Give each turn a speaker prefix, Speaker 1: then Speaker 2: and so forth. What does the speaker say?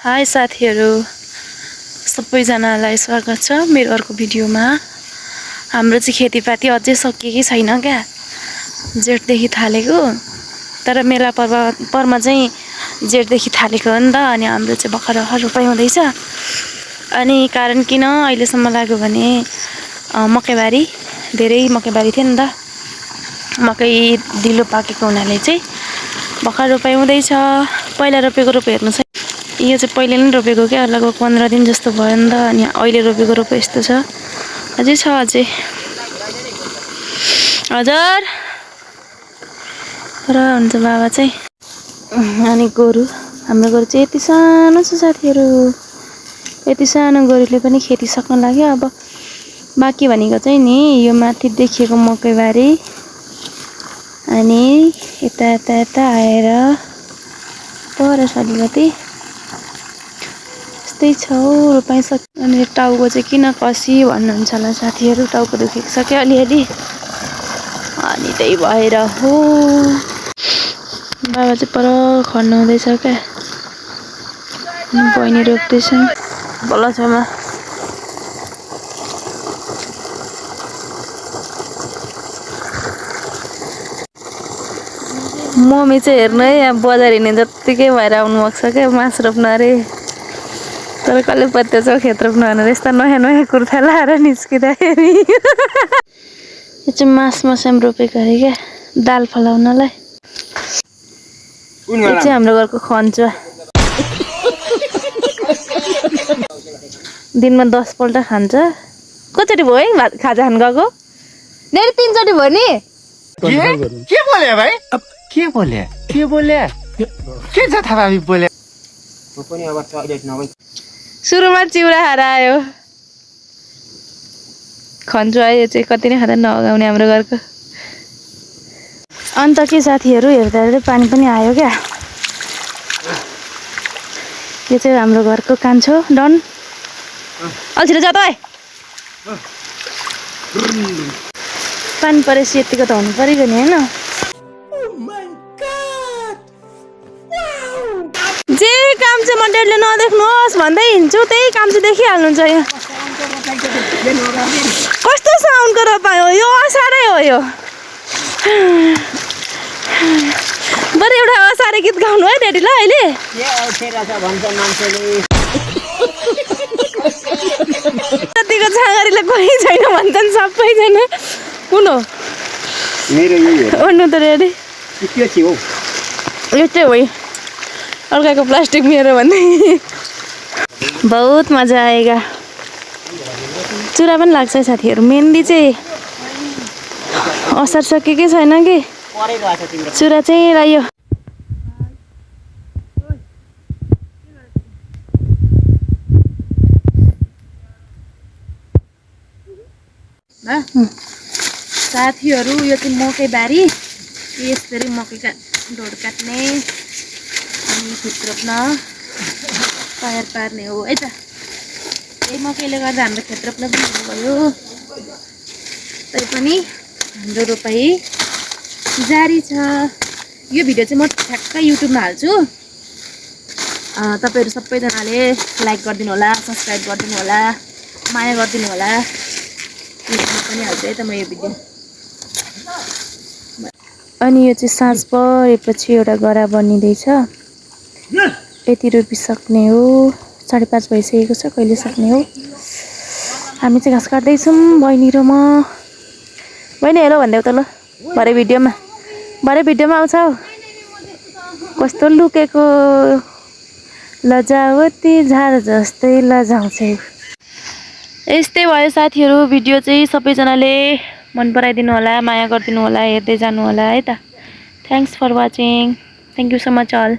Speaker 1: High साथीहरू, सबैजनालाई स्वागत छ मेरो अर्को भिडियोमा। हाम्रो चाहिँ खेतीपाती अझै सकिएकै छैन क्या, जेठदेखि थालेको। तर मेला पर्व चाहिँ जेठदेखि थालेको हो नि त। अनि हाम्रो चाहिँ भर्खर रोपाइ हुँदैछ। अनि कारण किन अहिलेसम्म लाग्यो भने मकैबारी धेरै मकैबारी थियो नि त। मकै ढिलो पाकेको हुनाले चाहिँ भर्खर रोपाइ हुँदैछ। पहिला रोपेको रोप हेर्नुहोस् है, यो चाहिँ पहिले नै रोपेको क्या, लगभग 15 दिन जस्तो भयो नि त। अनि अहिले रोपेको रोप यस्तो छ, अझै छ अझै। हजुर र हुन्छ बाबा चाहिँ। अनि गोरु, हाम्रो गोरु चाहिँ यति सानो छ साथीहरू। यति सानो गोरुले पनि खेती सक्न लाग्यो। अब बाँकी भनेको चाहिँ नि यो माथि देखिएको मकैबारी, अनि यता यता यता आएर पर सालीगती यस्तै छ रोपाइ सक्यो। अनि टाउको चाहिँ किन कसी भन्नुहुन्छ होला साथीहरू, टाउको दुखेको छ क्या अलिअलि। अनि त्यही भएर हो बाबा चाहिँ पर खन्नु हुँदैछ क्या। बहिनी रोप्दैछन् बल्लछमा। मम्मी चाहिँ हेर्नु है, यहाँ बजार हिँड्ने जत्तिकै भएर आउनु भएको छ क्या मास रोप्न अरे। तर कसले पत्या छ खेत रोप्नु भनेर यस्ता नयाँ नयाँ कुर्ता लाएर निस्किँदाखेरि। यो चाहिँ मास मस्याम रोपेको अरे क्या, दाल फलाउनलाई। यो चाहिँ हाम्रो घरको खन्चुवा। दिनमा 10 पल्ट खान्छ। कतिचोटि भयो है भात खाजा खान गएको? मेरो 3 चोटि भयो नि।
Speaker 2: के बोले भाइ? अब के बोले के छ थाहा बोले?
Speaker 1: सुरुमा चिउरा खाएर आयो खन्चुवा। यो चाहिँ कति नै खाँदा नअगाउने हाम्रो घरको। अन्त के साथीहरू, हेर्दा हेर्दै पानी पनि आयो क्या। यो चाहिँ हाम्रो घरको कान्छो डन। अल्छिटो जा त। पानी परेपछि यतिको त हुनु पऱ्यो नि होइन। जे काम चाहिँ म डेडले नदेख्नुहोस् भन्दै हिँड्छु, त्यही काम चाहिँ देखिहाल्नुहुन्छ। यहाँ कस्तो साउन्डको रोपाइ हो यो, असारै हो यो। बरु एउटा असारे गीत गाउनु है डेडी ल अहिले। जतिको छाँगारीले कोही छैन भन्छन् सबैजना। कुन हो भन्नु त रेडी? यो चाहिँ हो अर्काको प्लास्टिक मेरो भन्दै। बहुत मजा आएगा। चुरा पनि लाग्छ है साथीहरू। मेहन्दी चाहिँ असार सकेकै छैन कि, चुरा चाहिँ लाग्यो। साथीहरू यो चाहिँ मकैबारी, यसरी मकैका ढोड काट्ने अनि खेत रोप्न तयार पार्ने हो है त। यही मकैले गर्दा हाम्रो खेत रोप्न पनि भयो। तैपनि हाम्रो रोपाइ जारी छ। यो भिडियो चाहिँ म ठ्याक्कै युट्युबमा हाल्छु। तपाईँहरू सबैजनाले लाइक गरिदिनु होला, सब्सक्राइब गरिदिनु होला, माया गरिदिनु होला। युट्युबमा पनि हाल्छु है त म यो भिडियो। अनि यो चाहिँ साँझ परेपछि एउटा गरा बनिँदैछ। यति रोपिसक्ने हो, 5:30 भइसकेको छ। कहिले सक्ने हो? हामी चाहिँ घाँस काट्दैछौँ बहिनी र म। बहिनी हेलो भनिदेऊ त ल, भरे भिडियोमा आउँछ हौ। कस्तो लुकेको लजावती झार जस्तै लजाउँछ। यस्तै भयो साथीहरू। भिडियो चाहिँ सबैजनाले मन पराइदिनु होला, माया गरिदिनु होला, हेर्दै जानु होला है त। Thanks for watching. Thank you so much all.